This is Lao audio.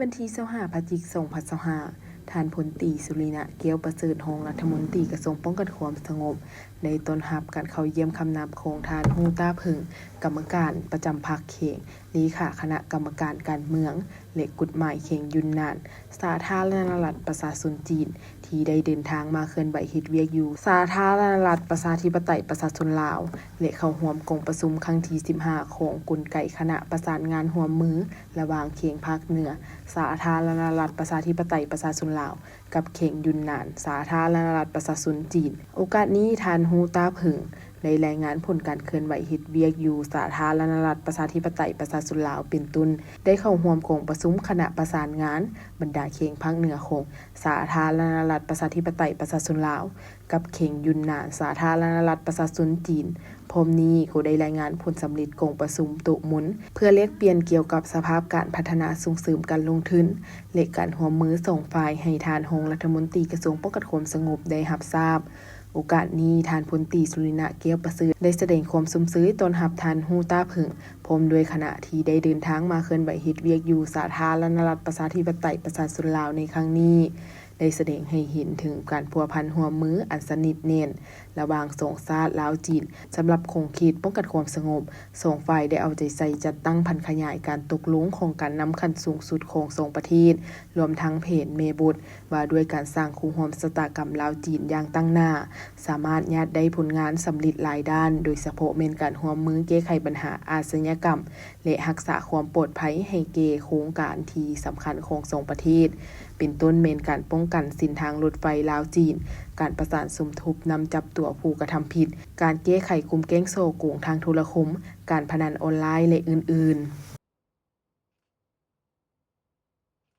ວັນທີຊາວຫ້າ ພະຈິກ ສອງພັນຊາວຫ້າ ທ່ານພົນຕີ ສຸລິນະ ແກ້ວປະເສີດ ຮອງລັດຖະມົນຕີກະຊວງປ້ອງກັນຄວາມສະຫງົບ ໄດ້ຕ້ອນຮັບການເຂົ້າຢ້ຽມຄຳນັບຂອງທ່ານ ຮູຕາເຜິ້ງ ກຳມະການປະຈຳພັກແຂວງ, ເລຂາຄະນະກຳມະການການເມືອງ ແລະ ກົດໝາຍແຂວງຢຸນນານ ສາທາລະນະລັດປະຊາຊົນຈີນ ທີ່ໄດ້ເດີນທາງມາເຄື່ອນໄຫວເຮັດວຽກຢູ່ສາທາລະນະລັດປະຊາທິປະໄຕປະຊາຊົນລາວ ແລະ ເຂົ້າຮ່ວມກອງປະຊຸມຄັ້ງທີສິບຫ້າ ຂອງກົນໄກຄະນະປະສານງານຮ່ວມມືລະຫວ່າງແຂວງພາກເໜືອ ສາທາລະນະລັດປະຊາທິປະໄຕປະຊາຊົນລາວ ກັບແຂວງຢຸນນານ ສາທາລະນະລັດປະຊາຊົນຈີນ. ໂອກາດນີ້ ທ່ານ ຮູຕາເຜິ້ງ ໄດ້ລາຍງານຜົນການເຄື່ອນໄຫວເຮັດວຽກຢູ່ສາທາລະນະລັດປະຊາທິປະໄຕປະຊາຊົນລາວ ເປັນຕົ້ນ ໄດ້ເຂົ້າຮ່ວມກອງປະຊຸມຄະນະປະສານງານບັນດາແຂວງພາກເໜືອຂອງສາທາລະນະລັດປະຊາທິປະໄຕປະຊາຊົນລາວ ກັບແຂວງຢຸນນານ ສາທາລະນະລັດປະຊາຊົນຈີນ. ພ້ອມນີ້ກໍໄດ້ລາຍງານຜົນສຳເລັດກອງປະຊຸມໂຕະມົນ ເພື່ອແລກປ່ຽນກ່ຽວກັບສະພາບການພັດທະນາສົ່ງເສີມການລົງທຶນ ແລະ ການຮ່ວມມືສອງຝ່າຍ ໃຫ້ທ່ານຮອງລັດຖະມົນຕີກະຊວງປ້ອງກັນຄວາມສະຫງົບໄດ້ຮັບຊາບ. ໂອກາດນີ້ ທ່ານພົນຕີ ສຸລິນະ ແກ້ວປະເສີດ ໄດ້ສະແດງຄວາມຊົມເຊີຍຕ້ອນຮັບທ່ານ ຮູຕາເຜິ້ງ ພ້ອມດ້ວຍຄະນະທີ່ໄດ້ເດີນທາງມາເຄື່ອນໄຫວເຮັດວຽກຢູ່ສາທາລະນະລັດປະຊາທິປະໄຕປະຊາຊົນລາວໃນຄັ້ງນີ້ ໄດ້ສະແດງໃຫ້ເຫັນເຖິງການພົວພັນຮ່ວມມືອັນສະໜິດແໜ້ນລະຫວ່າງສອງຊາດລາວ-ຈີນ. ສຳລັບຂົງເຂດປ້ອງກັນຄວາມສະຫງົບ, ສອງຝ່າຍໄດ້ເອົາໃຈໃສ່ຈັດຕັ້ງຜັນຂະຫຍາຍການຕົກລົງຂອງການນຳຂັ້ນສູງສຸດຂອງສອງປະເທດ, ລວມທັງແຜນແມ່ບົດວ່າດ້ວຍການສ້າງຄູ່ຮ່ວມຊະຕາກຳລາວ-ຈີນຢ່າງຕັ້ງໜ້າ, ສາມາດຍາດໄດ້ຜົນງານສຳເລັດຫຼາຍດ້ານ, ໂດຍສະເພາະແມ່ນການຮ່ວມມືແກ້ໄຂບັນຫາອາຊະຍາກຳ ແລະ ຮັກສາຄວາມປອດໄພໃຫ້ແກ່ໂຄງການທີ່ສຳຄັນຂອງສອງປະເທດ, ເປັນຕົ້ນແມ່ນການປ້ອງກັນເສັ້ນທາງລົດໄຟລາວ-ຈີນ, ການປະສານສົມທົບນຳຈັບຕົວຜູ້ກະທຳຜິດ, ການແກ້ໄຂກົມແກ້ງສໍ້ໂກງທາງໂທລະຄົມ, ການພະນັນອອນລາຍ ແລະ ອື່ນໆ.